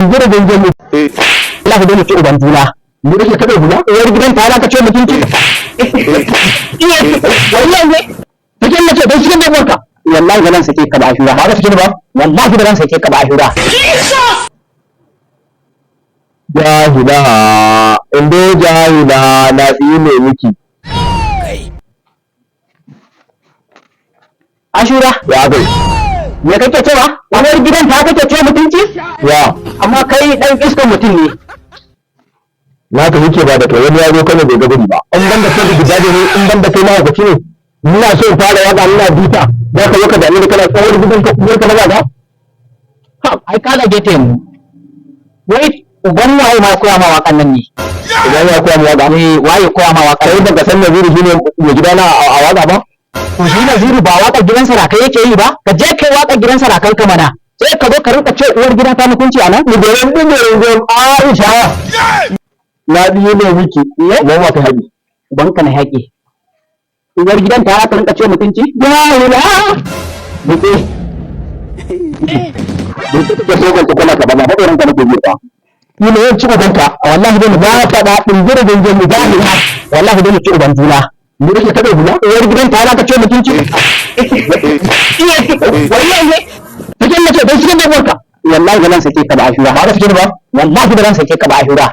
Gura gangan mu. Allah dole ci uban juna. Ni kake kada hula? Uwar gidan ta ka ce mutunci. Wallahi ne. Take mace don cikin da Wallahi ba zan sake ka ba, Ashura. Ba ka sake ni ba? Wallahi ba zan sake ka ba, Ashura. Jahila, indo jahila, na tsine miki. Ashura. Ya kai. Me kake cewa? Uwar gidan ta kake ce mutunci? Ya. Amma kai dan iskan mutum ne. Na ka yake ba da kai, wani ya zo Kano bai ga gudu ba. In ban da kai gidaje ne, in ban da kai mahaukaci ne. Ina so in fara waka, ina bita. Za ka zo ka dame ni kana tsawon gidan ka uwar ka na zaga? Ha, ai ka zage ta yanzu. Wai uban waye ma koya ma wakan nan ne? Idan ya koya mu waka. Eh, waye koya ma wakan? Kai baka san Naziru shine mai gidana a waka ba? To shi Naziru ba waƙar gidan sarakai yake yi ba? Ka je kai waƙar gidan sarakan ka mana. Sai ka zo ka rinka ce uwar gida ta mutunci a nan? Ni da ran din Aisha. Na biyu ne miki. Mu ma kai haɗi. Ubanka na haƙe. Uwar gidan ta ka rinka ce mutunci? Jahila. Buɗe. Duk da kake so ka kula ka ba ba faɗin ranka nake ji ba. Ni ne yan ci ubanka. Wallahi dole Na faɗa ɗin gangan mu jahila. Wallahi dole ci uban juna. Ni kake kada hula? Uwar gidan ta ka ce mutunci? Wallahi ne. Take mace don cikin da Wallahi ba zan sake ka ba, Ashura. Ba ka sake ni ba? Wallahi ba zan sake ka ba, Ashura.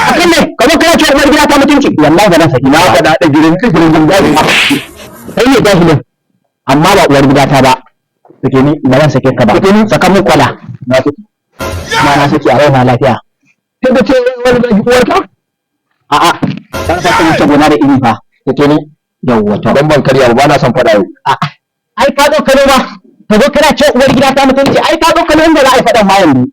Akan ne ka zo kana ce uwar gida ta mutunci? Wallahi ba zan sake Na ka ba. faɗa da girin girin jahila. Kai ne jahilin. Amma ba uwar gida ta ba. Sake ni. Ba zan sake ka ba. Sake ni. Saka mun kwala. Na sake. Ma na sake, a raina lafiya. Sai ka ce wani zaki uwarka? A'a, kar ka wuce gona da iri fa. Sake ni. Yawwa to. Dan ban karya ba, na son faɗa yau. A'a, ai ka zo Kano ba. Ka zo kana ce uwar gida ta mutunci, ai ka zo Kano inda za a yi faɗan ma yanzu.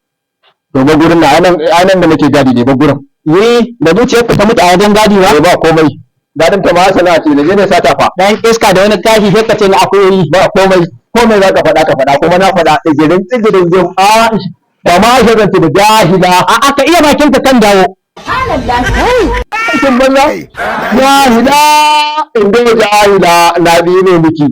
To ba gurin na anan anan da nake gadi ne ba gurin. Yi da zuciyar ta mutu a wajen gadi ba. Eh, ba komai. Gadin ta ma sana'a ce, na je ne sata fa. Dan iska da wani tashi sai ka ce na akuyoyi. Ba komai. Komai za ka faɗa ka faɗa, kuma na faɗa da girin tsigirin jin Aisha. Ba ma Aisha zan ce da jahila. A'a, ka iya bakin ka kan dawo. Aikin banza. Jahila. Indo jahila, na biyu ne miki.